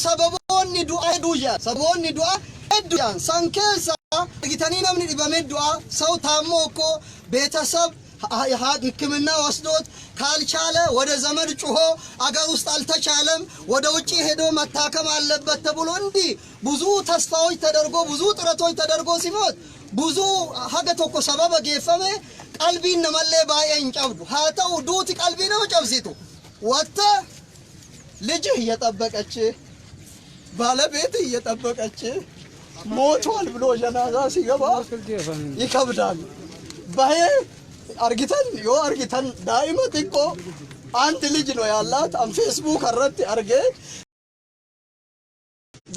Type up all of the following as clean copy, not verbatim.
Sababoonni du'aa hedduu jedhan. Sababoonni du'aa hedduu jedhan. San keessa argitanii namni dhibame du'a ሰው ታሞ እኮ ቤተሰብ ሕክምና ወስዶት ካልቻለ ወደ ዘመድ ጩሆ አገር ውስጥ አልተቻለም ወደ ውጭ ሄዶ መታከም አለበት ተብሎ እንዲህ ብዙ ተስፋዎች ተደርጎ ብዙ ጥረቶች ተደርጎ ሲሞት ብዙ haga tokko sababa geeffame qalbiin namallee baay'ee hin cabdu. Haa ta'u, duuti qalbii nama cabsitu ወጥተህ ልጅህ እየጠበቀች፣ ባለቤትህ እየጠበቀች ሞቷል ብሎ ጀናዛ ሲገባ ይከብዳል። Bahee argitan yoo argitan daa'ima xiqqoo አንድ ልጅ ነው ያላት። An Facebook irratti argee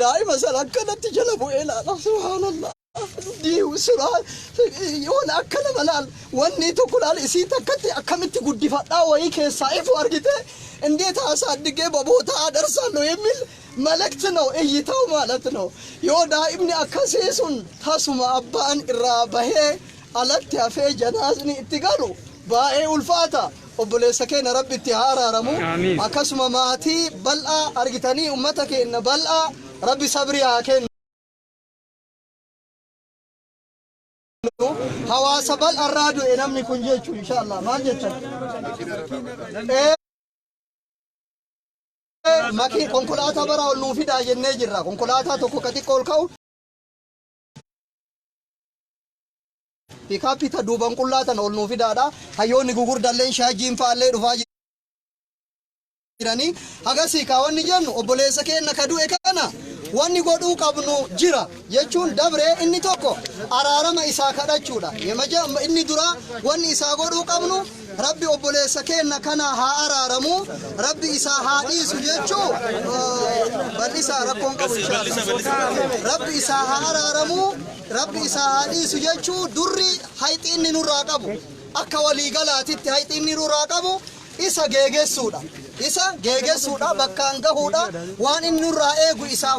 daa'ima sana akkanatti jala bu'ee ilaala. Subhaanallah. እንዲህ ስራ የሆነ akkana malaal wanni tokko laal isii takkatti akkamitti guddifadhaa wayii keessaa ifu argite እንዴት አሳድጌ በቦታ አደርሳለሁ የሚል መልእክት ነው እይታው ማለት ነው። Yoo daa'imni akkasii sun tasuma abbaan irraa bahee alatti hafee janaazni itti galu baay'ee ulfaata. Obboleessa keenya Rabbi itti haa araaramu. Amiin. Akkasuma maatii bal'aa argitanii ummata keenya bal'aa Rabbi sabrii haa kennu. Hawaasa bal'arraa du'e namni kun jechuun inshallah maal jettan? Makii konkolaataa bara ol nuu fidaa jennee jirra. Konkolaataa tokko ka xiqqoo ol ka'u pick-up ta duuban qullaa tana ol nuu fidaadha. Hayyoonni gugurdalleen shaajjiin fa'allee dhufaa jiranii. Hagasii kaa wanni jennu obboleessa keenya ka du'e kana wanni godhuu qabnu jira jechuun dabree inni tokko araarama isaa kadhachuudha. Inni dura wanni isaa godhuu qabnu Rabbi obboleessa keenya kana haa araaramu, Rabbi isaa haa dhiisu jechuu bal'isaa rakkoon qabu inshallah. Rabbi isaa haa araaramu, Rabbi isaa haa dhiisu jechuu durri hayxi inni nurraa qabu akka waliigalaatitti hayxi inni nurraa qabu isa geegessuudha. Isa geegessuudha, bakkaan gahuudha, waan inni nurraa eegu isaa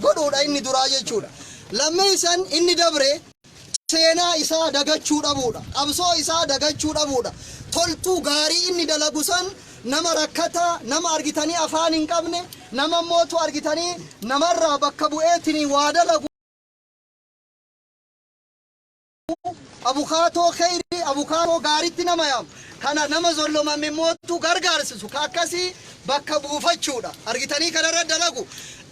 godhuudha inni duraa jechuudha. Lammeessan inni dabre seenaa isaa dagachuu dhabuudha. Qabsoo isaa dagachuu dhabuudha. Toltuu gaarii inni dalagu san nama rakkataa, nama argitanii afaan hin qabne, nama mootu argitanii namarraa bakka bu'eetiin waa dalagu. Abukaatoo kheyrii, abukaatoo gaaritti nama yaamu kana nama zollomame mootu gargaarsisu ka akkasii bakka buufachuudha argitanii kanarra dalagu.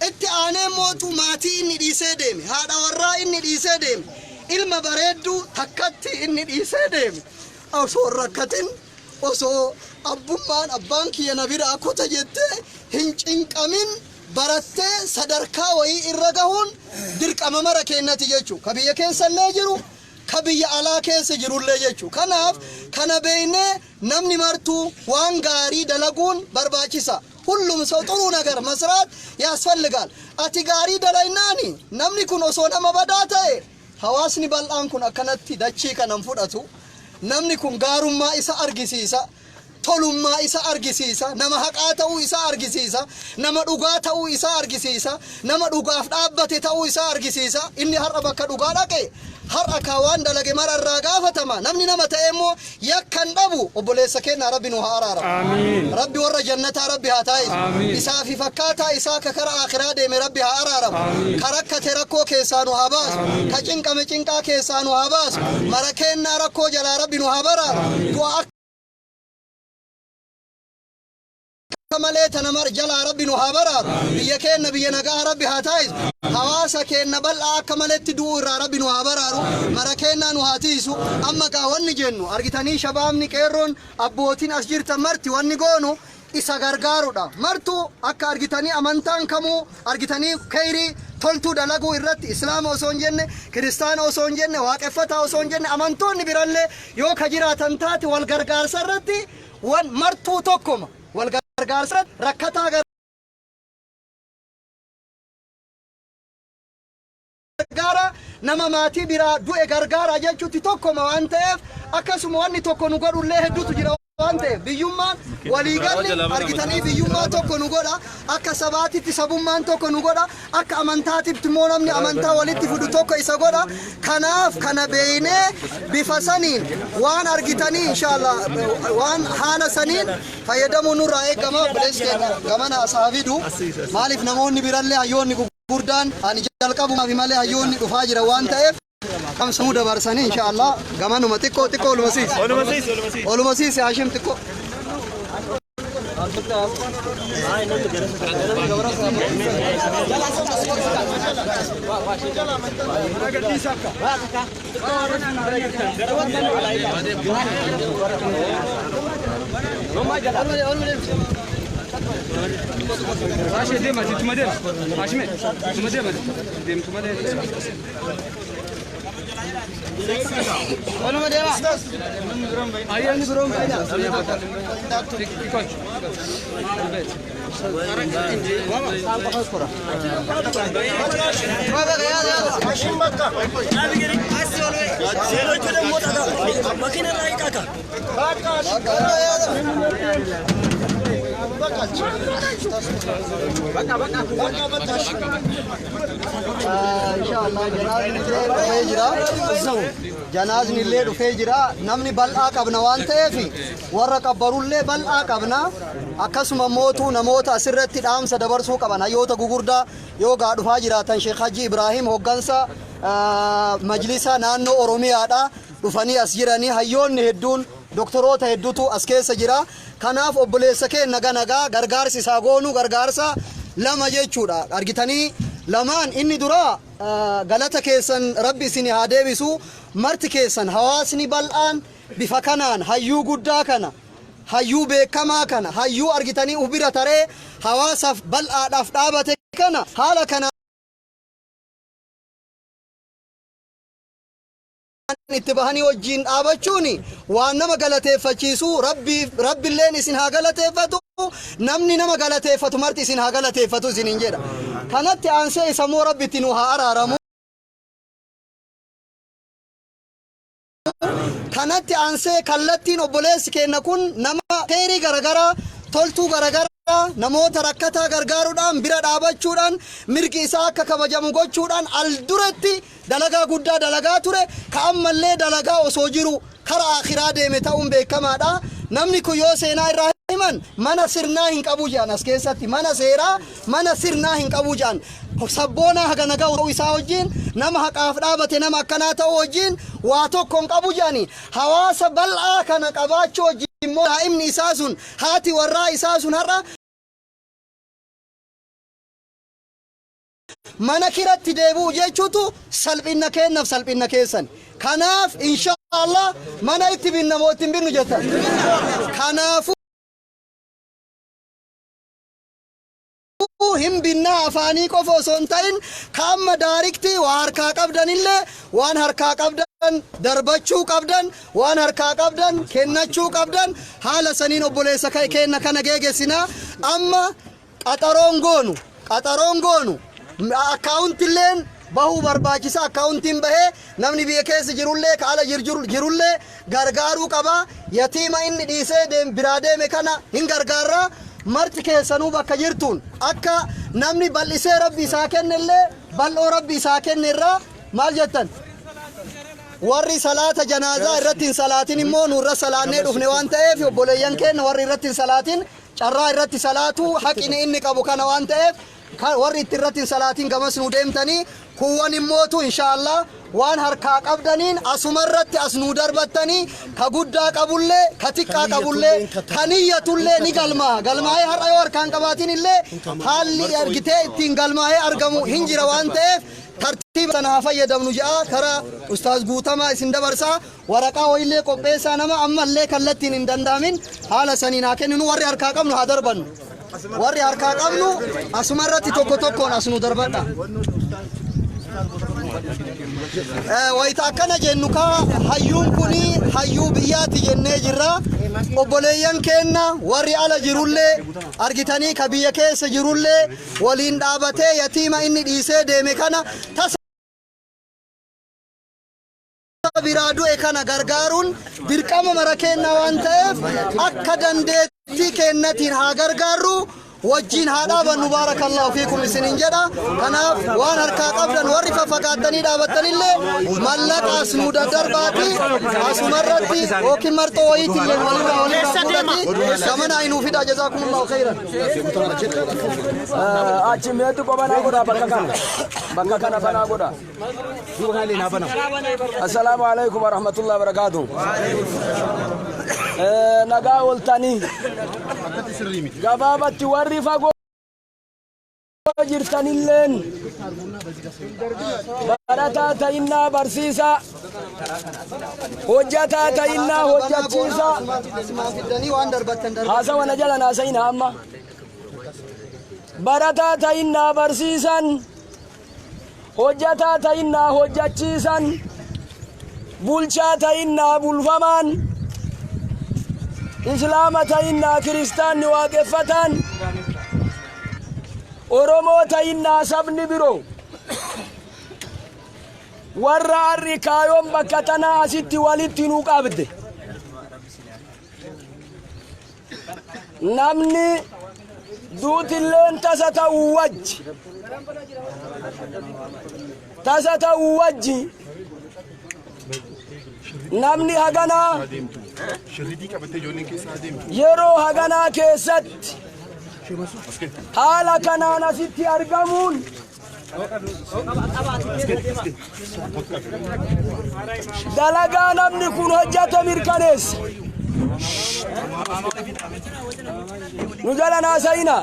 Itti aanee mootu maatii inni dhiisee deeme, haadha warraa inni dhiisee deeme, ilma bareedduu takkatti inni dhiisee deeme, osoo hin rakkatin, osoo abbummaan abbaan kiyya na biraa kuta jettee hin cinqamin barattee sadarkaa wayii irra gahuun dirqama mara keenyati jechuu, ka biyya keessallee jiru, ka biyya alaa keessa jirullee jechuu. Kanaaf kana beeynee namni martuu waan gaarii dalaguun barbaachisa. ሁሉም ሰው ጥሩ ነገር መስራት ያስፈልጋል። Ati gaarii dalaynaani namni kun osoo nama badaa ta'e hawaasni bal'aan kun akkanatti dachii kanan fudhatu. Namni kun gaarummaa isa argisiisa, tolummaa isa argisiisa, nama haqaa ta'uu isaa argisiisa, nama dhugaa ta'uu isaa argisiisa, nama dhugaaf dhaabbate ta'uu isaa argisiisa. Inni har'a bakka dhugaa dhaqe har'a kaa waan dalage mara irraa gaafatama. Namni nama ta'e immoo yakkan dhabu. Obboleessa keenya Rabbi nu haa araaramu. Amiin. Rabbi warra jannataa Rabbi haa taa'isu. Amiin. Isaa fi fakkaataa isaa ka kara akhiraa deeme Rabbi haa araaramu. Amiin. Ka rakkate rakkoo keessaa nu haa baasu. Ka cinqame cinqaa keessaa nu haa baasu. Mara keennaa rakkoo jalaa Rabbi nu haa baraaru. Du'a akka malee tana mar jalaa Rabbi nu haa baraaru. Biyya keenna biyya nagaa Rabbi haa taa'isu. Hawaasa keenna bal'aa akka maletti du'uu irraa Rabbi nu haa baraaru. Mara keennaa nu haa tiisu. Amma gaa wanni jennu argitanii shabaabni, qeerroon, abbootiin as jirtan marti wanni goonu isa gargaarudha. Martuu akka argitanii amantaan kamuu argitanii kheyrii toltuu dalaguu irratti Islaama osoo hin jenne, Kiristaana osoo hin jenne, Waaqeffataa osoo hin jenne, amantoonni birallee yoo ka jiraatan taate wal gargaarsa irratti wan martuu tokkoma. Wal gargaarsa irratti rakkataa gargaara, nama maatii biraa du'e gargaara jechuutti tokkoma waan ta'eef akkasuma wanni tokko nu godhullee hedduutu jira. Waan ta'eef biyyummaan waliigalli argitanii biyyummaa tokko nu godha. Akka sabaatitti sabummaan tokko nu godha. Akka amantaatitti immoo namni amantaa walitti fidu tokko isa godha. Kanaaf kana beeynee bifa saniin waan argitanii inshallah waan haala saniin fayyadamuu nurraa eegama. Obboleessi keenya gamana as haa fidu. Maaliif namoonni birallee hayyoonni gurguddaan ani jalqabumaaf malee hayyoonni dhufaa jira waan ta'eef qabsamuu dabarsanii inshallah gamanuma xiqqoo xiqqoo oluma siisi. Oluma siisi, oluma siisi. Oluma siisi Hashim xiqqoo. Haashim deema, ittuma deema. Haashime, ittuma deema. Deemtuma deema. Oluma deema. Ayyaanni biroon baay'ina. Xiqqoo. ሌሎቹ ደግሞ መኪና ላይ ቃካ Inshallah janaazni illee dhufee jira. Janaazni illee dhufee jira. Namni bal'aa qabna waan ta'eef warra qabbarullee bal'aa qabna. Akkasuma mootuu namoota asirratti dhaamsa dabarsuu qaban hayyoota gugurdaa yoo gaa dhufaa jiraatan Sheekh Haji Ibrahim hoggansa majlisa naannoo Oromiyaadha dhufanii as jiranii hayyoonni hedduun doktoroota hedduutu as keessa jira. Kanaaf obboleessa keenya naga nagaa gargaarsi isaa goonu gargaarsa lama jechuudha. Argitanii lamaan inni dura galata keessan rabbi isin haa deebisu. Marti keessan hawaasni bal'aan bifa kanaan hayyuu guddaa kana hayyuu beekamaa kana hayyuu argitanii uf bira taree hawaasaaf bal'aadhaaf dhaabate kana haala kanaan itti bahanii wajjiin dhaabachuun waan nama galateeffachiisu. Rabbilleen isin haa galateeffatu, namni nama galateeffatu marti isin haa galateeffatu isiniin jedha. Kanatti aansee isa immoo rabbi itti nu haa araaramu. Kanatti aansee kallattiin obboleessi keenya kun nama kheyrii garagaraa, toltuu garagaraa, namoota rakkataa gargaaruudhaan bira dhaabachuudhaan mirgi isaa akka kabajamu gochuudhaan al duratti dalagaa guddaa dalagaa ture, ka ammallee dalagaa osoo jiru kara akhiraa deeme ta'uun beekamaadha. Namni kun yoo seenaa irraa himan mana sirnaa hin qabu jedhan, as keessatti mana seeraa mana sirnaa hin qabu jedhan. Sabboonaa haga ga'u ta'uu isaa wajjin, nama haqaaf dhaabate, nama akkanaa ta'uu wajjin waa tokko hin qabu jedhani. Hawaasa bal'aa kana qabaachuu wajjin immoo daa'imni isaa sun, haati warraa isaa sun har'a mana kiratti deebi'u jechuutu salphina keennaaf salphina keessan. Kanaaf inshallah mana itti binna moo itti hin binnu jettan? Kanaafuu hin binnaa afaanii qofa osoo hin ta'in ka amma daariktii waa harkaa qabdanillee waan harkaa qabdan darbachuu qabdan, waan harkaa qabdan kennachuu qabdan. Haala saniin obboleessa keenna kana geegessinaa. Amma qaxaroon goonu, qaxaroon goonu, akkaawuntilleen bahuu barbaachisa. Akkaawuntiin bahee namni biyya keessa jirullee ka ala jirullee gargaaruu qaba. Yatiima inni dhiisee biraa deeme kana hin gargaarra. Marti keessanuu bakka jirtuun akka namni bal'isee rabbi isaa kennellee bal'oo rabbi isaa kenne irraa maal jettan? Warri salaata janaazaa irratti hin salaatin immoo nu irra salaannee dhufne waan ta'eef, obboleeyyan keenya warri irratti hin salaatin carraa irratti salaatu haqni inni qabu kana waan ta'eef, warri itti irratti hin salaatin gamas nu deemtanii, kuwwan immootu inshaallah waan harkaa qabdaniin asuma irratti as nuu darbattanii, ka guddaa qabullee ka xiqqaa qabullee ka niyyatullee ni galmaa. Galmaa'ee har'a yoo harkaan qabaatin illee haalli argitee ittiin galmaa'ee argamu hin jira waan ta'eef tartiiba sana haa fayyadamnu jedha. Karaa ustaaz Guutamaa isin dabarsaa. Waraqaa wayillee qopheessaa, nama ammallee kallattiin hin danda'amin haala saniin haa kenninu. Warri harkaa qabnu haa darbannu. Warri harkaa qabnu asuma irratti tokko tokkoon as nu darbadha. Wayita akkana jennu kaa hayyuun kuni hayyuu biyyaati jennee jirra. Obboleeyyan keenna warri ala jirullee argitanii ka biyya keessa jirullee waliin dhaabatee yatiima inni dhiisee deeme kana tasa Biraa du'e kana gargaaruun dirqama mara keenna waan ta'eef akka dandeettii keennatiin haa gargaarru, wajjin haa dhaabannu. Baarakallahu fiikum isinin jedha. Kanaaf waan harkaa qabdan, warri faffagaattanii dhaabattanillee, mallaqaas nuu daddarbaati asumarratti yookiin marxoo wayiitillee walirraa walirraa fuudhati gamanaa inuu fida. Jazaakumullahu khayran. Achi meetu qobanaa godha, bakka kana. Bakka kana banaa godha. Assalaamu alaikum warahmatullahi wabarakatuh. Nagaa ooltanii. Gabaabatti, warri fagoo jirtanilleen, barataa ta'innaa barsiisaa, hojjataa ta'innaa hojjachiisaa. Asumaan fiddanii waan darbattan darbattan. Haasawa na jalan haasa'ina amma. Barataa ta'innaa barsiisan, hojjataa ta'innaa hojjachiisan, bulchaa ta'innaa bulfamaan, islaama ta'innaa kiristaanni waaqeffatan, Oromoo ta'innaa sabni biroo, warra arri kaayoon bakka tanaa asitti walitti nu qabde, namni duutilleen tasa ta'uu wajji, tasa ta'uu wajji, namni haganaa yeroo haganaa keessatti haala kanaan asitti argamuun dalagaa namni kun hojjate mirkaneessa. Nu jala naasayina.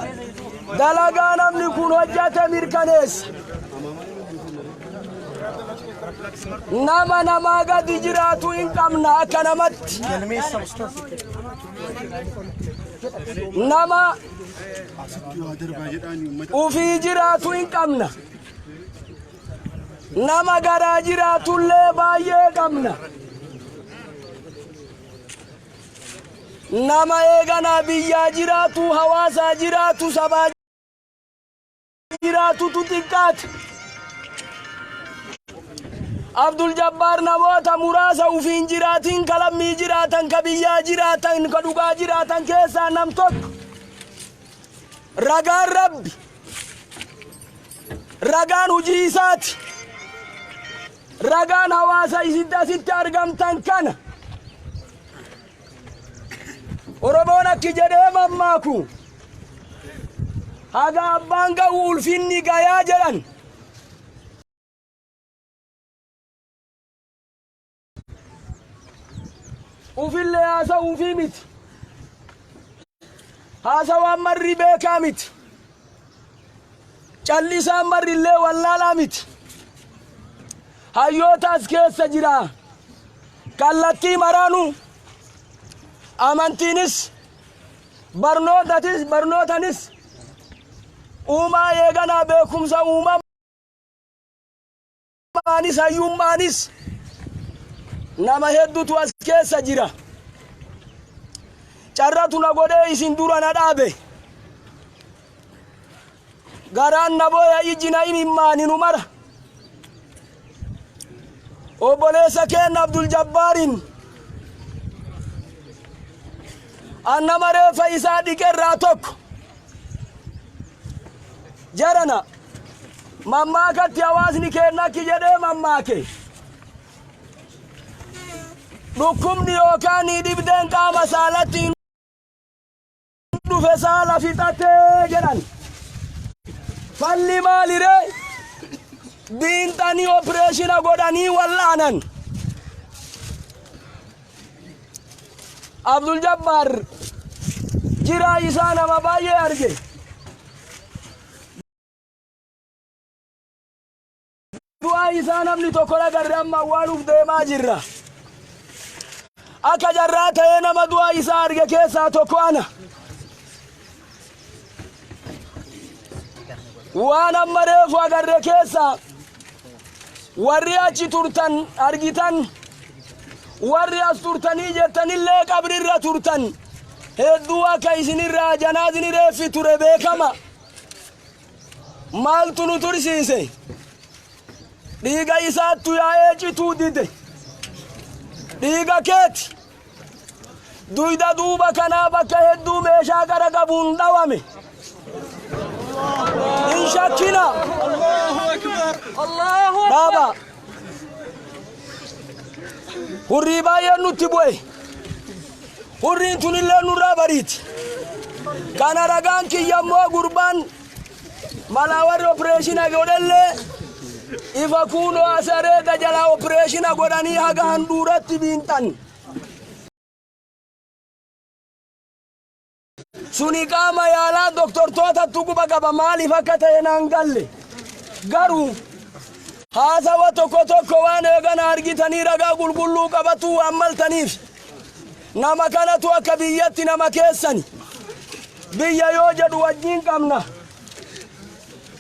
Dalagaa namni kun hojjate mirkaneessa. Nama namaa gadi jiraatu hin qabna akka namatti. Nama ufii jiraatu hin qabna. Nama garaa jiraatullee baay'ee qabna. Nama eeganaa biyyaa jiraatu, hawaasaa jiraatu, sabaa jiraatutu xiqqaate. Abdul Jabbaar namoota muraasa ufiin jiraatiin, ka lammii jiraatan, ka biyyaa jiraatan, ka dhugaa jiraatan keessaa nam tokko. Ragaan Rabbi. Ragaan hojii isaati. Ragaan hawaasa isitti asitti argamtan kana. Oromoon akki jedhee mammaaku. Haga abbaan ga'u ulfinni gayaa jedhan. Ufillee haasa'uufii miti. Haasawaan marri beekaa miti. Callisaan marri illee wallaalaa miti. Hayyoota as keessa jira. Kallattii maraanuu amantiinis barnootatis barnootanis uumaa eeganaa beekumsa uumamaanis hayyummaanis nama hedduutu as keessa jira. Carratu na godhee isin dura na dhaabe. Garaan na booya, iji na imimmaani nu mara. Obboleessa keenya Abdul Jabbaarin an nama reeffa isaa dhiqerraa tokko. Jarana, mammaakatti hawaasni keenya akki jedhee mammaake. Dhukkubni yookaan dhibdeen qaama saalatti hin dhufe saala fixatee jedhan. Falli maaliree? Biinxanii opereeshina godhanii wal'aanan. Abdul Jabbaar jiraa isaa nama baay'ee arge. Du'aa isaa namni tokko agarre, amma awwaaluuf deemaa jirra. Akka jarraa ta'ee nama du'aa isaa arge keessaa tokko ana. Waan amma reefu agarre keessaa, warri achi turtan argitan, warri as turtanii jettanillee qabrirra turtan, hedduu akka isinirraa janaazni reeffi ture beekama. Maaltu nu tursiise? Dhiiga isaattu yaa'ee cituu dide. Dhiiga keeti. Duyda duuba kanaa bakka hedduu meeshaa qara qabuun dhawame. Hin shakkina. Dhaaba. Hurrii baay'een nutti bu'e. Hurriin tunillee nurraa bariiti. Kana ragaan kiyya immoo gurbaan malaa warri opereeshina godhellee ifa kuunoo asareeda jalaa opereeshina godhanii haga handhuuratti biinxan. Suni qaama yaalaa doktortootatti quba qaba maaliif akka ta'e naan galle. Garuu haasawa tokko tokko waan eegana argitanii ragaa qulqulluu qabatuu waan maltaniif nama kanatu akka biyyatti nama keessani. Biyya yoo jedhu wajjin qabna.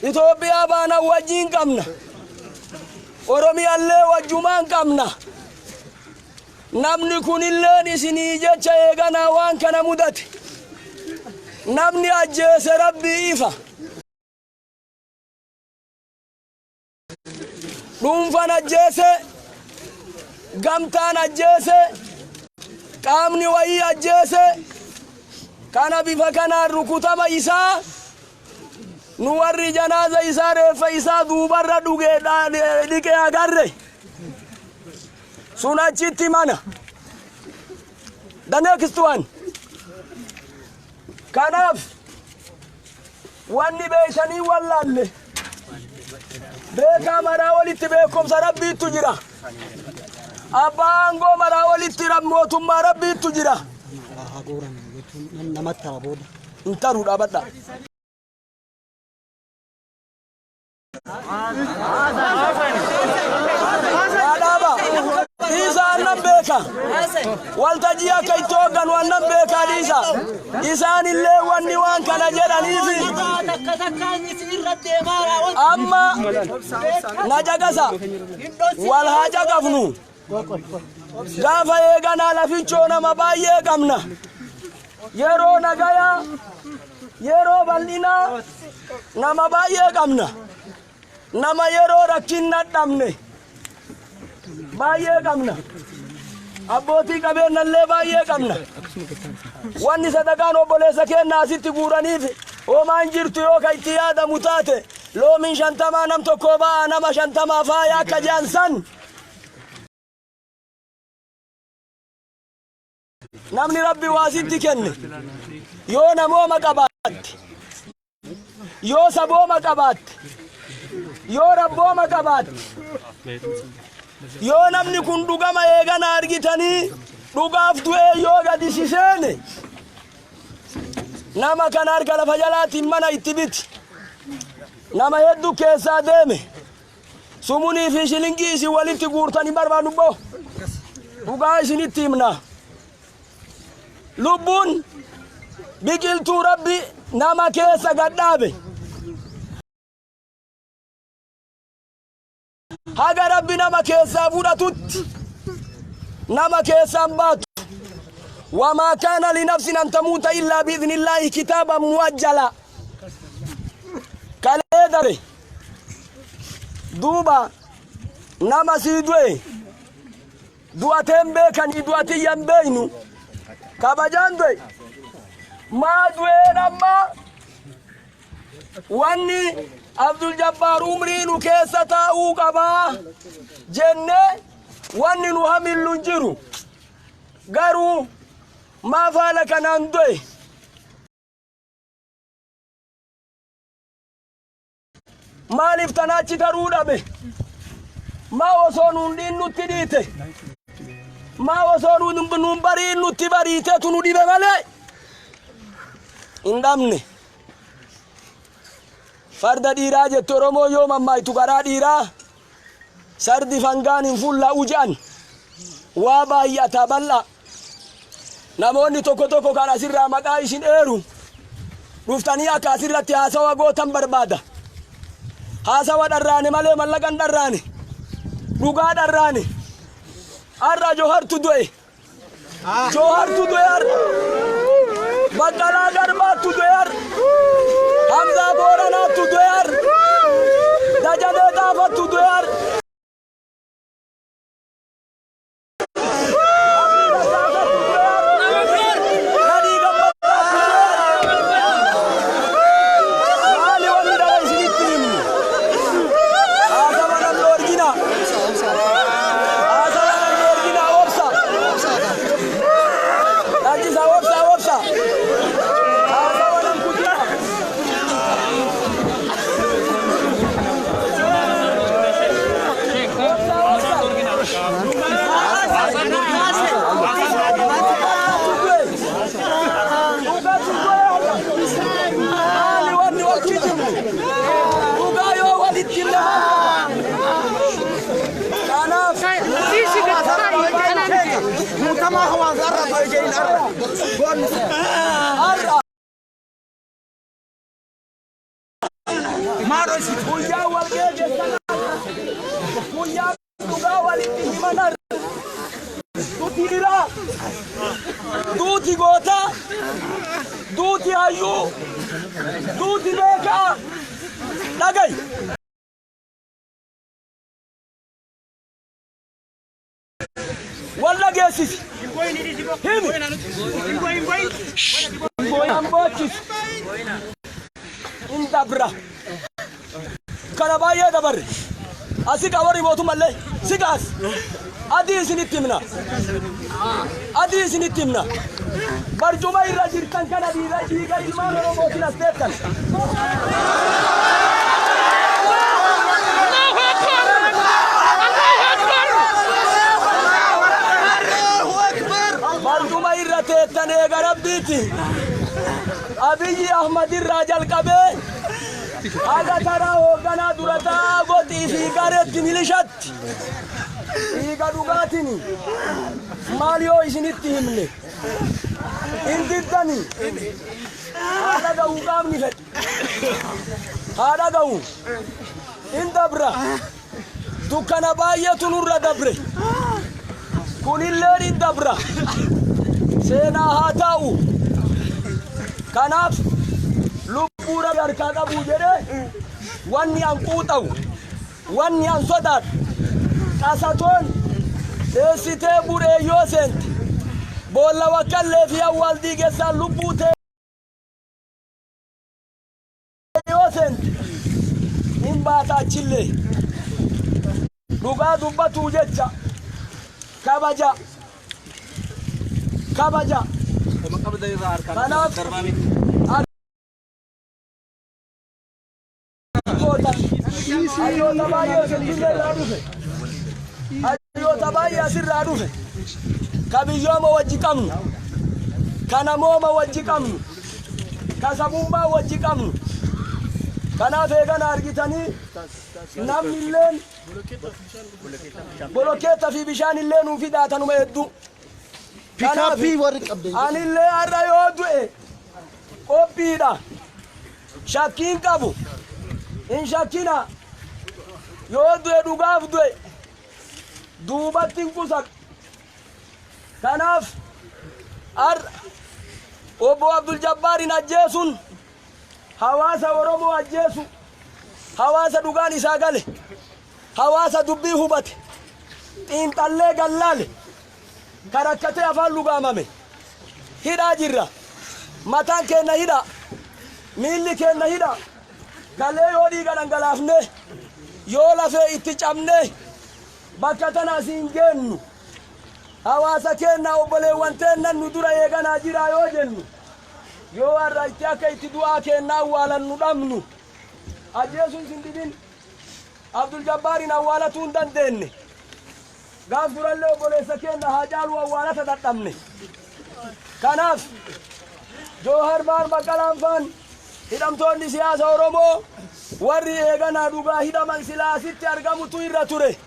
Itoophiyaa baana wajjin qabna. Oromiyaallee wajjumaan qabna. Namni kunilleen isinii jecha eeganaa waan kana mudate. Namni ajjeese Rabbii ifa. Dhuunfan ajjeese, gamtaan ajjeese, qaamni wayii ajjeese, kana bifa kanaan rukutama isaa nu warri janaaza isaa reeffa isaa duubarra dhuge dhiqee agarre. Sun achitti mana. The next one. Kanaaf wanni beeksanii wallaalle beekaa maraa walitti beekumsa Rabbiittu jira. Abbaa aangoo maraa walitti mootummaa Rabbiittu jira. Namatti tara booda. Hin taruu dhaabadha. Dhaaba. Dhiisa annan beeka. Waltajjii akka itti hoogganu annan beeka dhiisa. Isaan illee wanni waan kana jedhaniifi amma na caqasa. Wal haa caqafnu. Gaafa eeganaa lafichoo nama baay'ee qabna. Yeroo nagayaa, yeroo bal'inaa nama baay'ee qabna. Nama yeroo rakkinna dhabne baay'ee qabna. Abbootii qabeenyallee baay'ee qabna. Wanni sadaqaan obboleessa keenya asitti guuraniif homaan jirtu yoo ka itti yaadamu taate loomiin 50 nam tokko ba'a nama 50 faaya akka jedhan san. Namni Rabbi waa sitti kenne yoo namooma qabaatte, yoo sabooma qabaatte, yoo rabbooma qabaatte, yoo namni kun dhugama eegana argitanii dhugaaf du'ee yoo gadi si seene nama kana harka lafa jalaatiin mana itti biti. Nama hedduu keessaa deeme. Sumunii fi shilingii isin walitti guurtan hin barbaannu boo. Dhugaa isinitti himna. Lubbuun biqiltuu Rabbi nama keessa gad dhaabe. Haga Rabbi nama keessaa fudhatutti nama keessaan baatu. Wamaa kaana linafsin an tamuuta illaa biidhnillaahi kitaaban muajjala. Kalee dabe. Duuba nama sii du'e du'ateen beekanii du'atiyya hin beeynu kabajaan du'e maa du'een amma wanni Abdul Jabbaar umrii nu keessa taa'uu qabaa jenne wanni nu hamillu hin jiru garuu maaf haala kanaan du'e. Maaliif tana achi taruu dhabe? Maa osoo nuun dhiin nutti dhiite? Maa osoo nuun bariin nutti bariitetu nu dhibe malee hin dhabne. Farda dhiiraa jette Oromoo yoo mammaaytu garaa dhiiraa sardi fangaan hin fulla'u jedhan waa baay'ata bal'a. Namoonni tokko tokko kan asirraa maqaa isin eeru dhuftanii akka asirratti haasawa gootan barbaada. Haasawa dharraane malee mallaqa hin dharraane. Dhugaa dharraane. Har'a Johartu du'e. Johartu du'e har'a. Baqqalaa Garbaattu du'e har'a. Hamzaa Booranaattu du'e har'a. Dajanee Xaafattu du'e har'a. Har'a guyyaa wal geeggessan, guyyaa dhugaa walitti himan har'a. Duuti dhiiraa, duuti gootaa, duuti hayyuu, duuti beekaa. Dhagayi. Wal dhageessisi. Himi. Hin boochisu. Hin dabra. Kana baay'ee dabarre. Asi qabarii mootummallee si gaas. Adii isinitti himna. Adii isinitti himna. Barcuma irra jirtan kana dhiira dhiiga ilmaan Oromootiin as teettan. Barcuma irra teettan eega Rabbiiti. Abiyyi Ahmad irraa jalqabee haga taraa hoogganaa durataa goxii fi gareetti milishatti dhiiga dhugaatiin maal yoo isinitti himne hin diddani. Haa dhaga'u qaamni fedhe. Haa dhaga'u. Hin dabra. Dukkana baay'eetu nurra dabre. Kunilleen hin dabra. Seenaa haa taa'u. Kanaaf lubbuu Rabbi harkaa qabu jedhee wanni an quuxawu, wanni an sodaadhu, qasatoon dheessitee buree yoo seente boolla wakkallee fi awwaal diigessaan lubbuu tee yoo seente hin baata achillee. Dhugaa dubbatuu jecha kabaja kabaja. Kanaaf gootan hayyoota baay'ee Finfinnee irraa dhufe, hayyoota baay'ee asirraa dhufe, ka biyyooma wajji qabnu, ka namooma wajji qabnu, ka sabummaa wajji qabnu. Kanaaf eegana argitanii namni illeen bolokkeetta fi bishaan illee nuu fidaa tanuma hedduu. Kanaaf Pikaappii warri qabdan. Anillee har'a yoo du'e qophiidha. Shakkiin qabu. Hin shakkina. Yoo du'e dhugaaf du'e. Duubatti hin qusadhu. Kanaaf har'a obbo Abdul Jabbaarin ajjeesuun hawaasa Oromoo ajjeesu, hawaasa dhugaan isaa gale, hawaasa dubbii hubate, xiinxallee gallaale, ka rakkatee afaan lugaamame hidhaa jirra. Mataan keenna hidha, miilli keenna hidha. Kalee yoo dhiiga dhangalaafne, yoo lafee itti cabne, bakka tana asiin geennu. Hawaasa keenna, obboleewwan teennan nu dura eeganaa jira yoo jennu, yoo har'a itti akka itti du'aa keenna awwaalannu dhabnu, ajjeesuun sin dhibin. Abdul Jabbaarin awwaalatuu hin dandeenne. Gaaf durallee obboleessa keenna Haacaaluu awwaalata dadhabne. Kanaaf Joohar faan, Baqqalaan faan, hidhamtoonni siyaasa Oromoo warri eeganaa dhugaa hidhaman silaa asitti argamutu irra ture.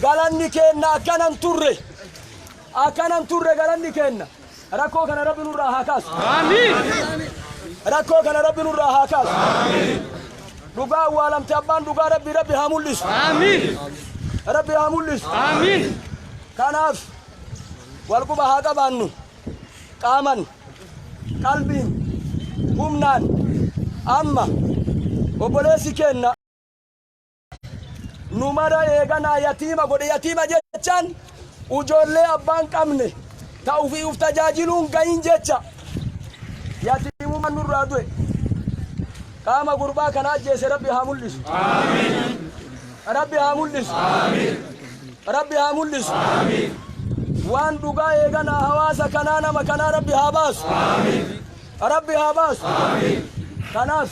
Galanni keenna akkanan turre. Akkanan turre galanni keenna. Rakkoo kana Rabbi nurraa haa kaasu. Rakkoo kana Rabbi nurraa haa kaasu. Dhugaa awwaalamte, abbaan dhugaa Rabbi Rabbi haa mul'isu. Rabbi haa mul'isu. Kanaaf walquba haa qabaannu. Qaaman, qalbiin, humnaan amma obboleessi keenna nu mara eeganaa yatiima godhe. Yatiima jechaan ujoollee abbaan qabne ta ufii uf tajaajiluun gahin jecha. Yatiimummaan nurraa du'e. Qaama gurbaa kana ajjeese Rabbi haa mul'isu. Rabbi haa mul'isu. Rabbi haa mul'isu. Waan dhugaa eeganaa hawaasa kanaa, nama kanaa Rabbi haa baasu. Rabbi haa baasu. Kanaaf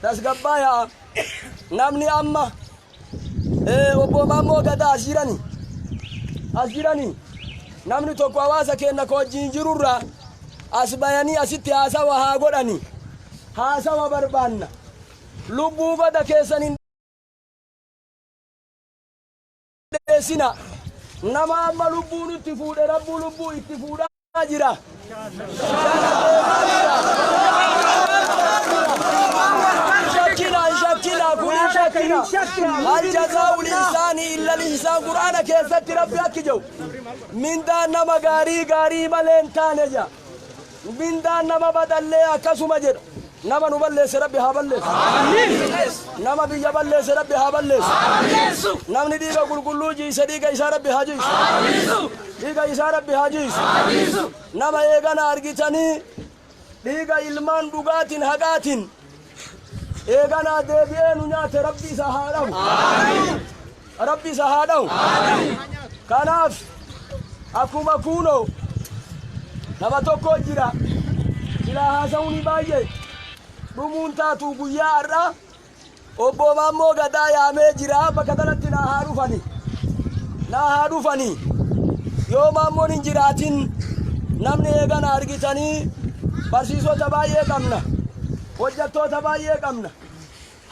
tasgabbaayaa. Namni amma obbo Maammoo Gadaa as jirani, as jirani, namni tokko hawaasa keenya ka wajjin jirurraa as bayanii asitti haasawa haa godhani. Haasawa barbaanna. Lubbuu goda keessan hin dheessina. Nama amma lubbuu nutti fuudhe, Rabbuu lubbuu itti fuudhaa jira. Shakkina shakkina kun shakkina. Hal jazaa'ul insaani illa al-ihsaan Qur'aana keessatti Rabbi akki jedhu. Mindaan nama gaarii gaarii malee hin taane jedha. Mindaan nama badallee akkasuma jedha. Nama nu balleesse Rabbi haa balleessu. Nama biyya balleesse Rabbi haa balleessu. Namni dhiiga qulqulluu jiise dhiiga isaa Rabbi haa jiisu. Dhiiga isaa Rabbi haa jiisu. Nama eegana argitanii dhiiga ilmaan dhugaatiin haqaatiin eeganaa deebi'ee nu nyaate Rabbi isa haa dhahu. Rabbi isa haa dhahu. Kanaaf akkuma kuunoo nama tokko jira silaa haasa'uun baay'ee dhumuun taatu guyyaa har'a obbo Maammoo Gadaa yaamee jira bakka kanatti naa haa dhufani. Naa haa dhufani. Yoo Maammoon hin jiraatin namni eegana argitanii barsiisota baay'ee qabna. Hojjettoota baay'ee qabna.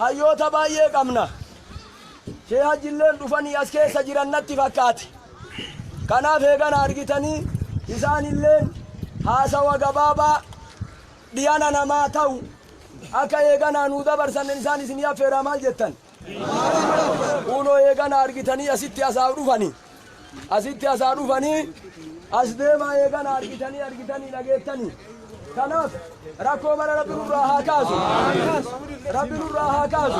Hayyoota baay'ee qabna. Shee Hajjilleen dhufanii as keessa jiran natti fakkaate. Kanaaf eegana argitanii isaanilleen haasawa gabaabaa dhiyana namaa ta'u akka eeganaa nuu dabarsan isaan isin affeeraa maal jettan? Kunoo eegana argitanii asitti asaa dhufanii. Asitti asaa dhufanii as deemaa eegana argitanii argitanii dhageettanii. Kanaaf rakkoo bara Rabbi nurraa haa kaasu. Rabbi nurraa haa kaasu.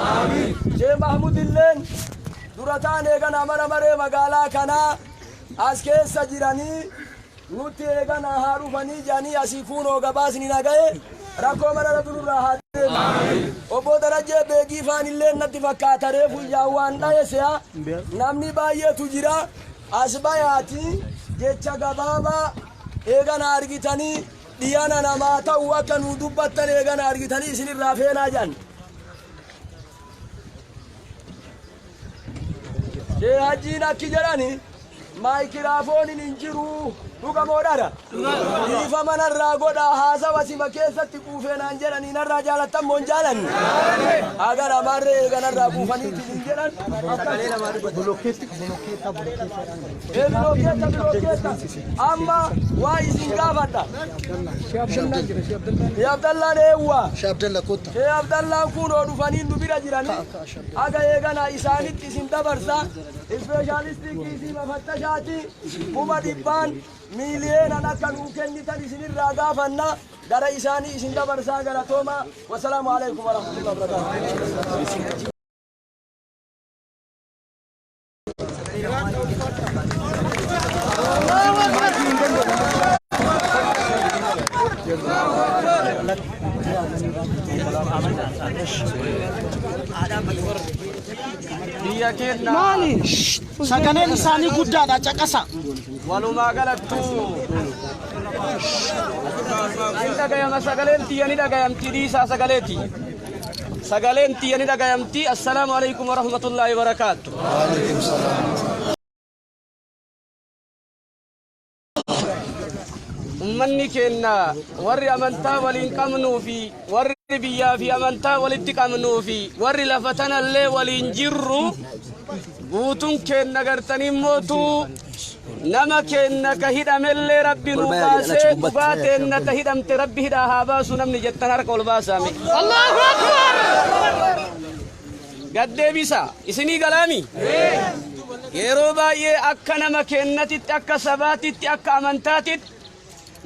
Shee Mahmud illeen dura ta'an eegana mana maree magaalaa kanaa as keessa jiranii nutti eegana haa dhufanii jedhanii asii kunoo gabaasni naga'e rakkoo bara Rabbi nurraa haa deemu. Obbo Darajjee Beegii faan illee natti fakkaata reefu ijaan waan dhaye se'a namni baay'eetu jira as bayaati jecha gabaabaa eegana argitanii dhiyana namaa ta'u akka nu dubbattan eegana argitanii isinirraa feenaa jedhan. Shee Hajjiin akki jedhani maayikiraafooniin hin jiru dhugamoo dhara. Dhiifama narraa godhaa haasawa sima keessatti quufee naan jedhanii narraa jaalattan moo hin jaalanne? Haga namaarree eega narraa quufaniitiin hin jedhan. Bilookeetta bilookeetta amma waa isin gaafadha. Shee Abdallaan eewwa. Shee Abdalla kotta. Shee Abdallaan kunoo dhufanii nu bira jiranii haga eegana isaanitti isin dabarsa. Ispeeshaalistii kiisii mafattashaati 100,000 miiliyeenan akka nuu kennitan isinirraa gaafanna gara isaanii isin dabarsaa galatooma. Wassalaamu alaikum warahmatullahi wabarakatuh. Biyya keenya Maali? Sagaleen isaanii guddaadha caqasa. Walumaa galattuu hin dhagayama sagaleen tiyya ni dhagayamti dhiisaa sagaleeti. Sagaleen tiyya ni dhagayamti. Assalaamu alaikum warahmatullaahi wabarakaatu. Ummanni keenya warri amantaa waliin qabnuu fi warri biyyaa fi amantaa walitti qabnuu fi warri lafa tanallee waliin jirru guutuun keenya gartanii mootuu nama keenya ka hidhamellee Rabbi nu baasee dhugaa teenna ta hidhamte Rabbi hidhaa haa baasu namni jettan harka ol baasaame. Allahu Akbar! Gaddeebisa isinii galaami. Yeroo baay'ee akka nama keennatitti akka sabaatitti akka amantaatitti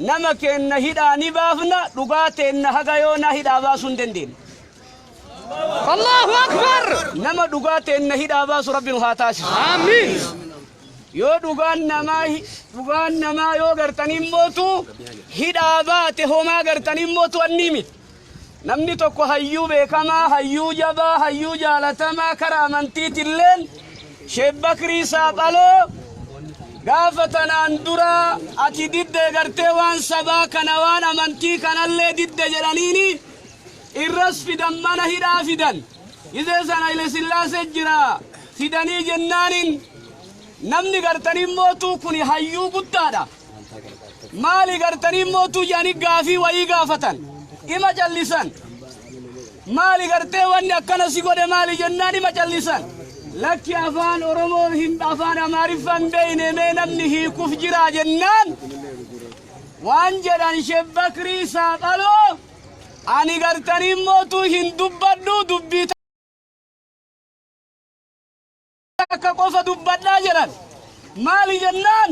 nama keenna hidhaa ni baafna dhugaa teenna haga yoonaa hidhaa baasuu hin dandeenye. Allahu Akbar! Nama dhugaa teenna hidhaa baasu Rabbi nu haa taasisu. Amiin. Yoo dhugaan namaa yoo gartanii mootu hidhaa baate homaa gartanii mootu annii miti. Namni tokko hayyuu beekamaa, hayyuu jabaa, hayyuu jaalatamaa karaa amantiitilleen Sheek Bakrii Saaphaloo gaafa tanaan dura ati didde gartee waan sabaa kana waan amantii kanallee didde jedhaniini irras fidan mana hidhaa fidan. Gizee sana Haile Sillaasee jira fidanii jennaaniin namni gartanii mootuu kun hayyuu guddaadha. Maali gartanii mootuu jedhanii gaafii wayii gaafatan. Ima callisan. Maali gartee wanni akkana si godhe maali jennaan ima callisan. Lakki afaan Oromoo hin afaan Amaariffaa hin beekne mee namni hiikuuf jira jennaan. Waan jedhan Sheekh Bakrii Saaphaloo ani gartanii mootuu hin dubbadhu, dubbii takka qofa dubbadhaa jedhan. Maali jennaan,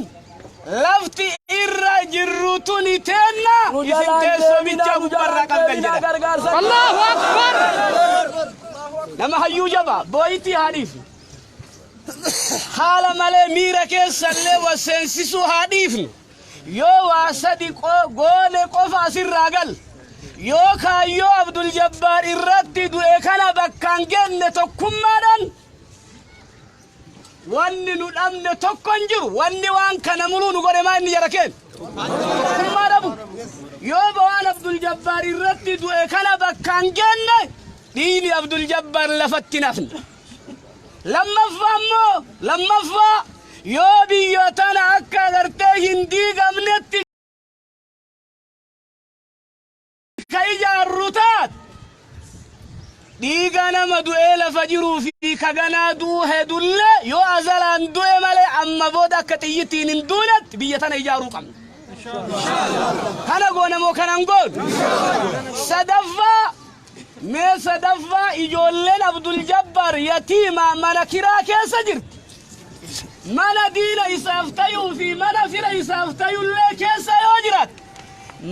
lafti irra jirru tuni teenna, Nu isin jalaan teessoo deeminaa, bichaa nu gubbarraa jalaan qabdan deeminaa jedhan. gargaarsa. Allahu Akbar. Nama hayyuu jabaa booyitii haa dhiifnu. Haala malee miira keessallee waseensisuu haa dhiifnu. Yoo waa sadi goone qofa asirraa gal. Yoo kaayyoo Abdul Jabbaar irratti du'e kana bakkaan genne tokkummaadhaan, wanni nu dhabne tokko hin jiru. Wanni waan kana muluu nu godhe maa inni jara keenya? Tokkummaa dhabu. Yoo waan Abdul Jabbaar irratti du'e kana bakkaan genne, dhiigni Abdul Jabbaar lafatti nafne. Lammaffaa immoo, lammaffaa yoo biyya tana akka agartee hin diigamnetti ka ijaarru taate, dhiiga nama du'ee lafa jiruu fi ka ganaa du'u hedullee yoo azalaan du'e malee amma booda akka xiyyittiin hin duunetti biyya tana ijaaruu qabna. Kana goona moo kanan goonu? Sadaffaa mee, sadaffaa ijoolleen Abdul Jabbaar yatiimaa mana kiraa keessa jirti. Mana diina isaaf tayuu fi mana fira isaaf tayullee keessa yoo jiraat,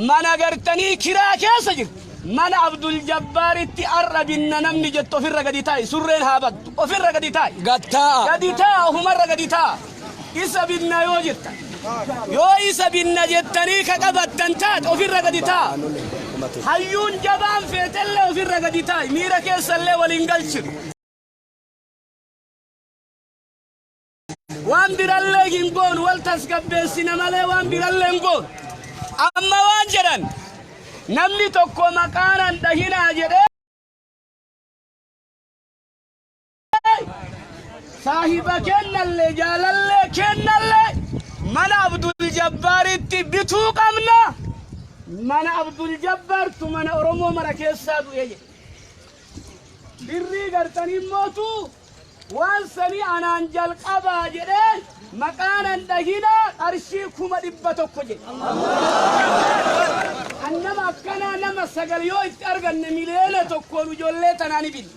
mana gartanii kiraa keessa jirti. Mana Abdul Jabbaaritti arra binna namni jettu ofirra gadi taa'i, surreen haa baddu, ofirra gadi taa'i. Gattaa'a. Gadi taa'a, ofumarra gadi taa'a. Isa binna yoo jettan, yoo isa binna jettanii ka qabattan taate, ofirra gadi taa'a. Hayyuun jabaan feetellee ofirra gadi taa'i, miira keessallee waliin galchinu. Waan birallee hin goonu, wal tasgabbeessina malee waan birallee hin goonu. Amma waan jedhan, namni tokko maqaanan dhahinaa jedhee saahiba kennallee jaalallee kennallee mana Abdul Jabbaaritti bituu qabna. Mana Abdul Jabbaartu mana Oromoo mara keessaa du'e jedhe. Birrii gartanii mootu waan sanii anaan jalqabaa jedhee maqaanan dhahinaa qarshii 100,000 jedhe. Kan nama akkanaa nama sagal yoo itti arganne, 1 million ijoollee tanaa ni binna.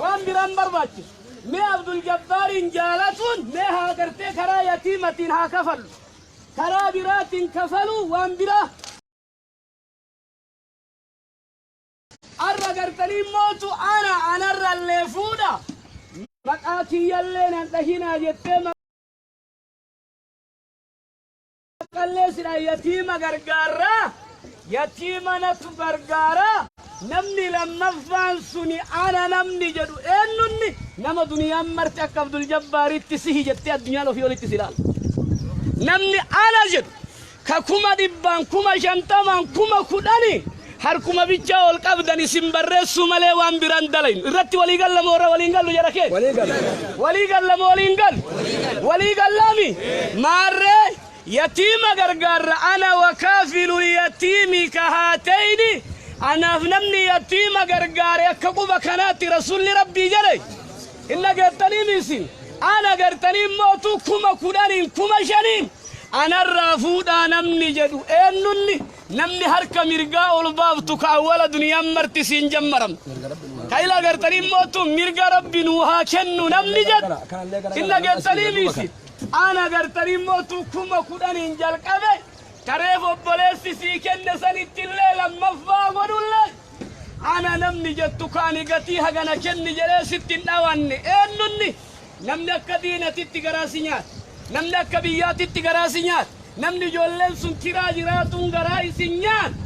Waan biraan barbaachisu. Mee Abdul Jabbaariin jaalatuun mee haa gartee karaa yatiimatiin haa kafallu. Karaa biraatiin kafaluu waan biraa. Arra gartanii mootu ana anarrallee fuudha. Maqaa kiyyallee nan dhahinaa jettee maqallee sidha yatiima gargaarraa. Yatiima natu gargaaraa. Namni lammaffaan suni ana namni jedhu eenyunni nama duniyaan marti akka Abdul Jabbaaritti sihi jettee addunyaan ofii olitti si ilaala. Namni ana jedhu ka 100,000, 50,000, 10,000 harkuma bichaa ol qabdan isin barreessuu malee waan biraan dalaynu. Irratti walii gallamoo irra waliin gallu jara keenya? Walii galla. Walii gallamoo waliin gallu? Walii gallaami? Maarree yatiima gargaarra. Ana wakaafilu yatiimi kahaatayni, anaaf namni yatiima gargaare akka quba kanaatti Rasulli Rabbii jedhe hin dhageettanii isin. Ana gartanii mootu 10,000, 5,000 anarraa fuudhaa namni jedhu eenyunni? Namni harka mirgaa ol baaftu ka awwala duniyaan marti siin jammaram ka ila gartanii mootu mirga Rabbi nuu haa kennu namni jedhu hin dhageettanii isin. Ana gartanii mootu 10,000 jalqabe, tareef obboleessi sii kenne sanittillee lammaffaa godhullee, ana namni jettu kaani gatii hagana kenni jedhee sitti hin dhawanne eenyunni? Namni akka diinatitti garaa si nyaata, namni akka biyyaatitti garaa si nyaata, namni ijoolleen sun kiraa jiraatuun garaa isin nyaata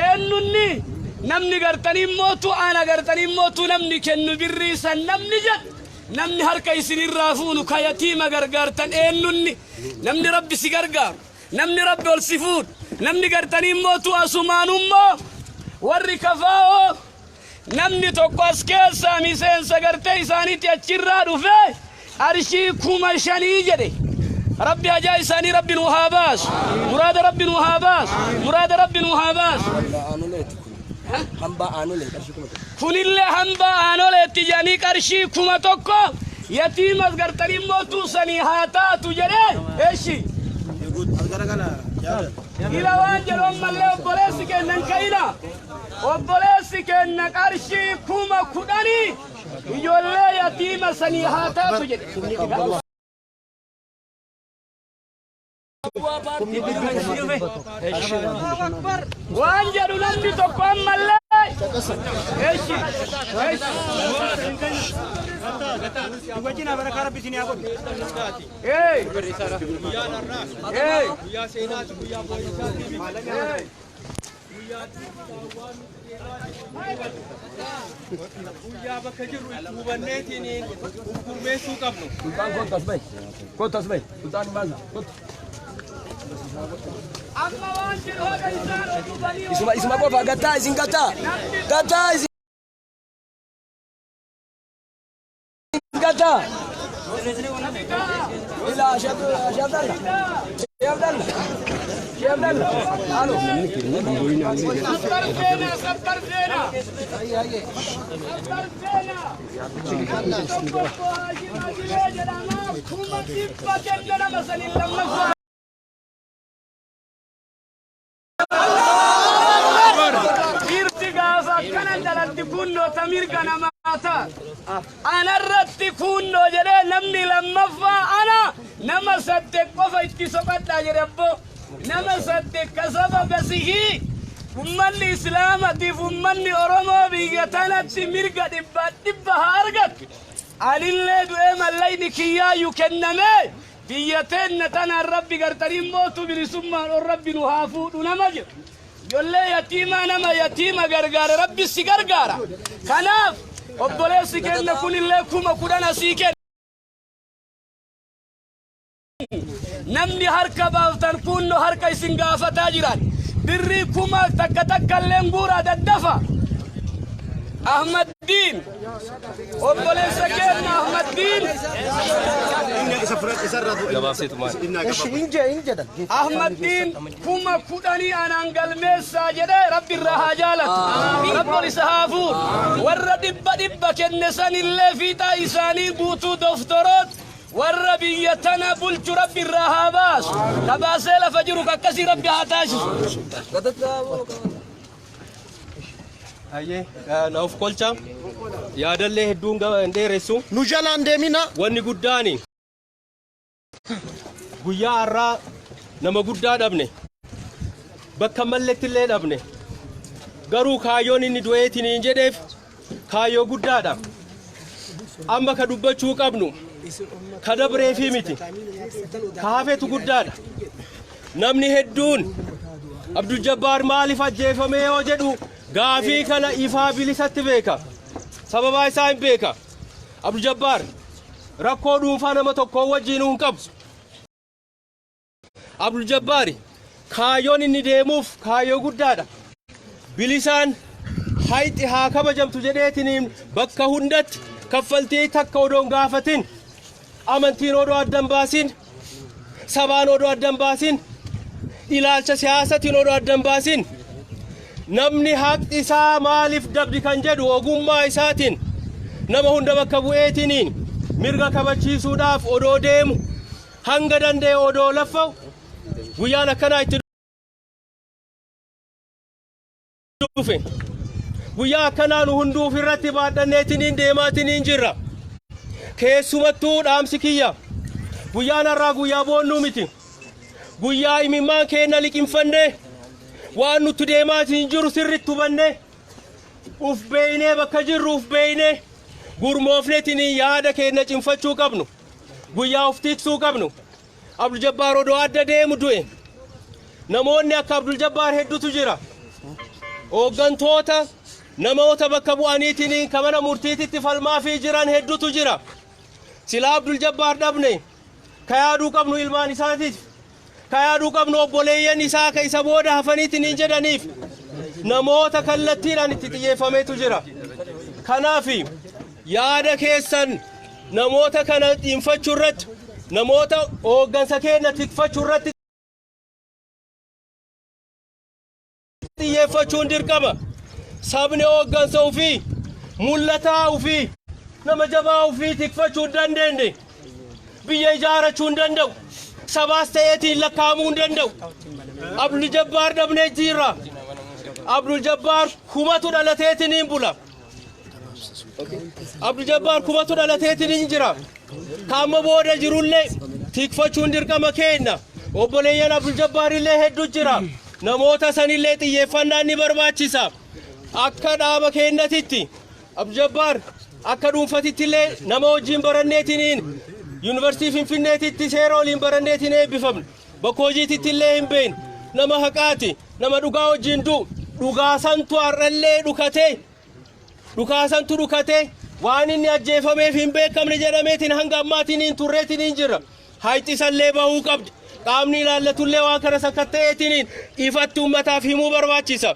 eenyunni? Namni gartanii mootu ana gartanii mootu namni kennu birrii san namni jedhu, namni harka isinirraa fuunu ka yatiima gargaartan eenyunni? Namni Rabbi si gargaaru, namni Rabbi ol si fuudhu, namni gartanii mootu asumaanummoo warri kafaa'oo namni tokko as keessaa miseensa gartee isaaniitti achirraa dhufe qarshii 5,000 jedhe. Rabbi hajaa isaanii Rabbi nu haa baasu, muraada Rabbi nu haa baasu, muraada Rabbi nu haa baasu. Aanoleetti kun. Hambaa aanolee qarshii 1000. Kunillee hambaa aanoleetti jedhanii qarshii 1000 yatiimas gartanii mootuu sanii haa taatu jedhee eeshi. Ila waan jedhu ammallee obboleessi kenna hin ka'ina. Obboleessi kenna qarshii 10,000 ijoollee yatiima sanii haa taatu jedhe. Waan jedhu namni tokko ammallee. Eshi. Eshi. Hey. Hey. Guyyaa bakka jirru itti hubanneetiin of gurmeessuu qabnu. Sultaan kottu as bahi. Kottu as bahi. Sultaan baasa. Kottu. Amma waan jedhu haga isaan oduu Isuma isuma qofa gattaa isin gattaa. Gattaa isin gattaa. Ila Sheikh Sheikh Abdallah. Sheikh Abdallah. Sheikh Abdallah. Alo. Sabbar feena, sabbar feena. Sabbar feena. Tokko Haajii Majilee jedhama 100,000 kenne nama saniin lammaffaa. Dhiirti gaafa akkana dhalatti kunnoo ta mirga namaa ta'a. Anarratti kunnoo jedhee namni lammaffaa ana nama saddeet qofa itti soqadhaa jedhe abboo. Nama saddeet ka sababa sihii ummanni Islaamatiif ummanni Oromoo biyya tanatti mirga dhibba dhibba haa argatu. Anillee du'ee mallayni kiyyaayyuu kennamee biyya teenna tanaan Rabbi gartanii mootu bilisummaan ol Rabbi nu haa fuudhu nama jedhu. Ijoollee yatiimaa nama yatiima gargaara Rabbi si gargaara. Kanaaf obboleessi kenna kunillee 10,000 asii kenna. Namni harka baaftan kunno harka isin gaafataa jiran. Birrii 1000 takka illee guuraa daddafa. Ahmaddiin obboleessa kenna Ahmaddiin. Ahmaddiin 10,000 anaan galmeessaa jedhee Rabbi irraa haa jaalatu. Rabbi isa haa fuudhu. Warra dhibba dhibba kenne sanillee fiixaa isaanii guutuu doftoroot warra biyya tana bulchu Rabbi irraa haa baasu. Ka baasee lafa jiru akkasii Rabbi haa taasisu. Hayyee na of kolcha yaadallee hedduun hin dheeressu. Nu jalaan deemina. Wanni guddaani guyyaa har'aa nama guddaa dhabne, bakka malletti illee dhabne, garuu kaayyoon inni du'eetiin hin jedheef kaayyoo guddaadha. Amma ka dubbachuu qabnu ka dabreefii miti, ka hafetu guddaadha. Namni hedduun Abdul Jabbaar maaliif ajjeefame yoo jedhu gaafii kana ifaa bilisatti beeka. Sababaa isaa hin beeka. Abdul Jabbaar rakkoo dhuunfaa nama tokko wajjin hin qabu. Abdul Jabbaar kaayyoon inni deemuuf kaayyoo guddaadha. Bilisaan hayxi haa kabajamtu jedheetiin bakka hundatti kaffaltii takka odoo hin gaafatin, amantiin odoo addan baasin, sabaan odoo addan baasin, ilaalcha siyaasatiin odoo addan baasin, namni haqi isaa maaliif dabdi kan jedhu ogummaa isaatiin nama hunda bakka bu'eetiniin mirga kabachiisuudhaaf odoo deemu hanga danda'e odoo laffa'u guyyaan akkanaa itti dhufe. Guyyaa akkanaa nu hunduu ofirratti baadhanneetiniin deemaatiniin jirra. Keessumattuu dhaamsi kiyya guyyaan har'aa guyyaa boonnuu miti. Guyyaa imimmaan keenya liqimfannee waan nutti deemaatiin jiru sirritti hubannee uf beeynee bakka jirru uf beeynee gurmoofneetiniin yaada keenya cimfachuu qabnu. Guyyaa of tiksuu qabnu. Abdul Jabbaar odoo adda deemu du'e. Namoonni akka Abdul Jabbaar hedduutu jira. Hooggantoota namoota bakka bu'aniitiin kan mana murtiititti falmaafii jiran hedduutu jira. Silaa Abdul Jabbaar dhabne ka yaaduu qabnu ilmaan isaatiif, ka yaaduu qabnu obboleeyyan isaa ka isa booda hafaniitiin hin jedhaniif namoota kallattiidhaan itti xiyyeeffameetu jira. Kanaaf yaada keessan namoota kana xiinfachuu irratti, namoota hooggansa keenya tikfachuu irratti xiyyeeffachuun dirqama. Sabni hooggansa ofii, mul'ataa ofii, nama jabaa ofii tikfachuu hin dandeenye biyya ijaarachuu hin danda'u. Sabaas ta'eetiin lakkaa'amuu hin danda'u. Abdul Jabbaar dhabnee jirra. Abdul Jabbaar kumatu dhalateetiin hin bula. Abdul Jabbaar kumatu dhalateetiin hin jira. Kaamma booda jirullee tikfachuun dirqama keenya. Obboleeyyan Abdul Jabbaar illee hedduu jira. Namoota sanillee xiyyeeffannaan ni barbaachisa. Akka dhaaba keenyatitti Abdul Jabbaar akka dhuunfatitti illee nama wajjin baranneetiniin yuunivarsiitii Finfinneetitti seera waliin baranneetiin eebbifamne. Bakka hojiititti illee hin beekne. Nama haqaati. Nama dhugaa wajjin du'u. Dhugaa santu har'allee dhukatee dhukaasantu dhukatee waan inni ajjeefameef hin beekamne jedhameetiin hanga ammaatiin hin turreetiin hin jira. Hayxisallee bahuu qabdi. Qaamni ilaallatullee waan kana sakatta'eetiin ifatti uummataaf himuu barbaachisa.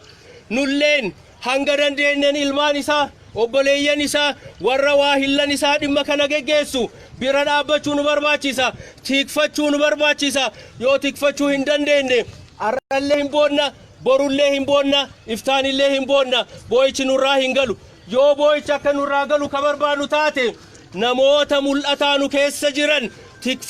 Nulleen hanga dandeenyeen ilmaan isaa obboleeyyan isaa warra waa hillan isaa dhimma kana geggeessu bira dhaabbachuu nu barbaachisa. Tikfachuu nu barbaachisa. Yoo tikfachuu hin dandeenye har'allee hin boonna, borullee hin boonna, iftaanillee hin boonna, boo'ichi nurraa hin galu. Yoo boo'ichi akka nurraa galu ka barbaannu taate namoota mul'ataa nu keessa jiran tikfa.